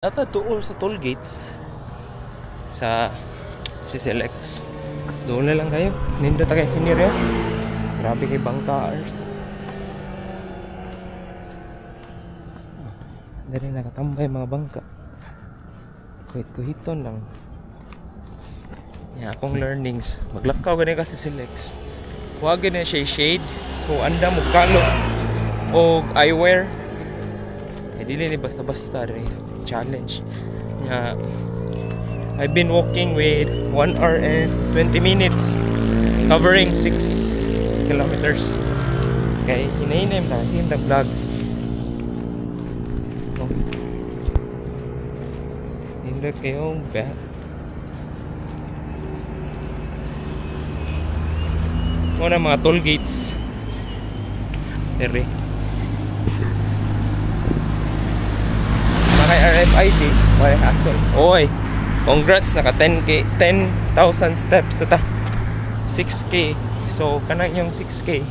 Nata duol sa toll gates sa CCLX. Doon na lang kayo. Nindot ta kay senior. Grabe kay bangka hours. Dali nakatambay mga bangka. Kuhit-kuhiton lang. Ya, akong learnings. Maglakaw gani ka sa CCLX. Wa gani siya shade. So anda mo kalo og eyewear. Kay dili ni basta-basta rin challenge. Ya, I've been walking with 1 hour and 20 minutes covering 6 kilometers. Okay, hinay-hinay ta kasi yung vlog. Oh. Nindot kayong ba. Muna mga toll gates. Dere. Mga RFID, wala hassle. Oy, congrats, naka 10K, 10,000 steps na ta. 6K. So kanang yung 6K,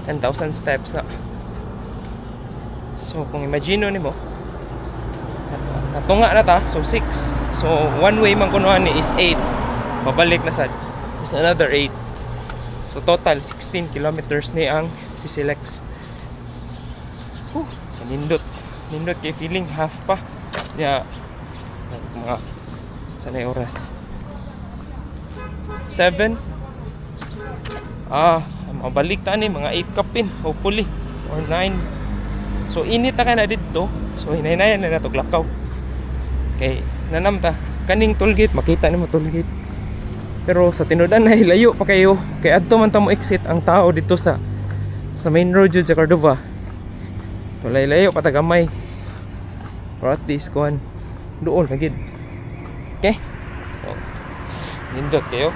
10,000 steps na. So kung imagine nimo, natunga na ta, so 6. So one way man kuno ani is 8. Pabalik na sad is another 8. So total 16 kilometers ni ang CCLX. Whew, kanindot. Nindot kay feeling half pa. Ya, mga sanay oras. 7. Ah, mabalik ta ni mga 8 kapin, hopefully, or 9. So init ta ka na didto. So hinay-hinayan na nato lakaw. Kay nanam ta kaning toll gate, makita nimo toll gate. Pero sa tinud-an na layo pa kayo. Kay adto man ta mo exit ang tao dito sa main road jud sa Cordova. Walay layo pa ta gamay. Or at least kuan duol na gid. Okay? So nindot kayo.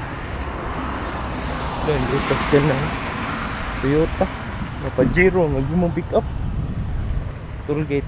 Doon dito sa na Toyota. Nga Pajero, nga mo pick up. Toll gate.